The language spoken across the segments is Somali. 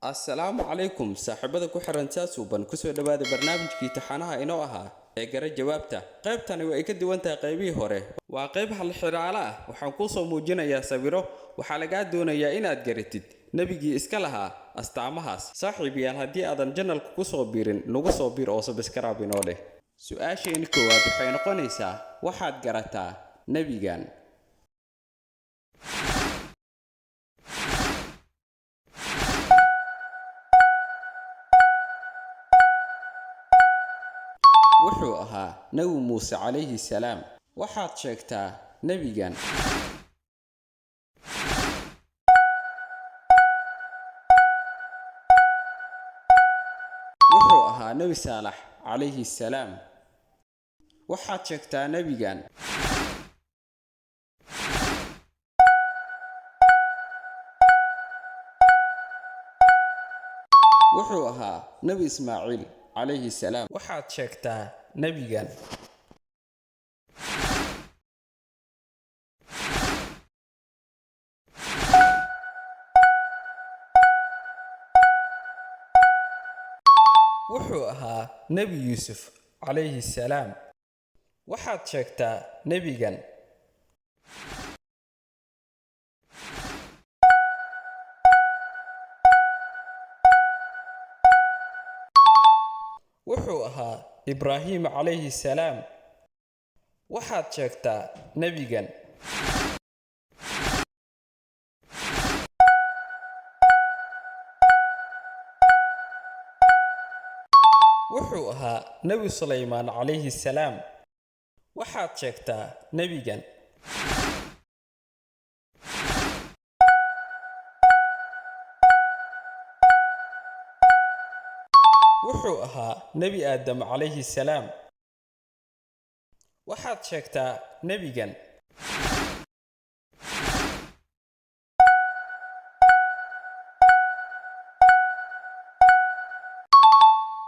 Assalaamu calaykum saaxiibada ku xiran Saasuuban, kusoo dhawaada barnaamijkii taxanaha inoo ahaa ee Gara Jawaabta. Qaybtani way ka duwan tahay qaybihii hore, waa qayb halxiraalo ah. Waxaan kuu soo muujinayaa sawiro, waxaa lagaa doonayaa inaad garatid nebigii iska lahaa astaamahaas. Saaxiibayaal, haddii aadan channelka kusoo biirin, nagu soo biir oo subscribe inoo dheh. Su-aasheeni koowaad waxay noqonaysaa: waxaad garataa nebigan. Wuxuu ahaa Nebi Muuse calayhi salaam. Waxaad sheegtaa nebigan. Wuxuu ahaa Nebi Saalax calayhi salaam. Waxaad sheegtaa nebigan. Wuxuu ahaa Nebi Ismaaciil calayhi salaam. Waxaad sheegtaa nebigan. Wuxuu ahaa Nebi Yuusuf calayhi salaam. Waxaad sheegtaa nebigan. Wuxuu ahaa Ibraahim calayhi salaam. Waxaad sheegtaa nebigan. Wuxuu ahaa Nebi Sulaymaan calayhi salaam. Waxaad sheegtaa nebigan. Wuxuu ahaa Nebi Aadam calayhi salaam. Waxaad sheegtaa nebigan.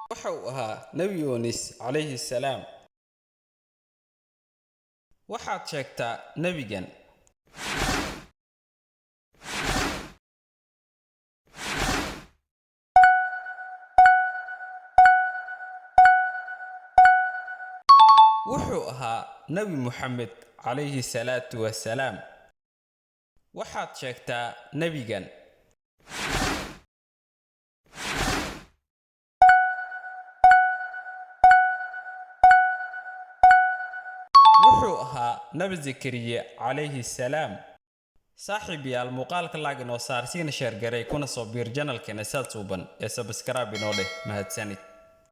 Waxa uu ahaa Nebi Yuunis calayhi salaam. Waxaad sheegtaa nebigan. Wuxuu ahaa Nebi Muxamed calayhi salaatu wasalaam. Waxaad sheegtaa nebigan. Wuxuu ahaa Nebi Zakariye calayhi salaam. Saaxiib yaal, muuqaalka like inoo saar, siina share garay, kuna soo biir channelkeena Saad Suuban ee subscribe inoo dheh. Mahadsanid.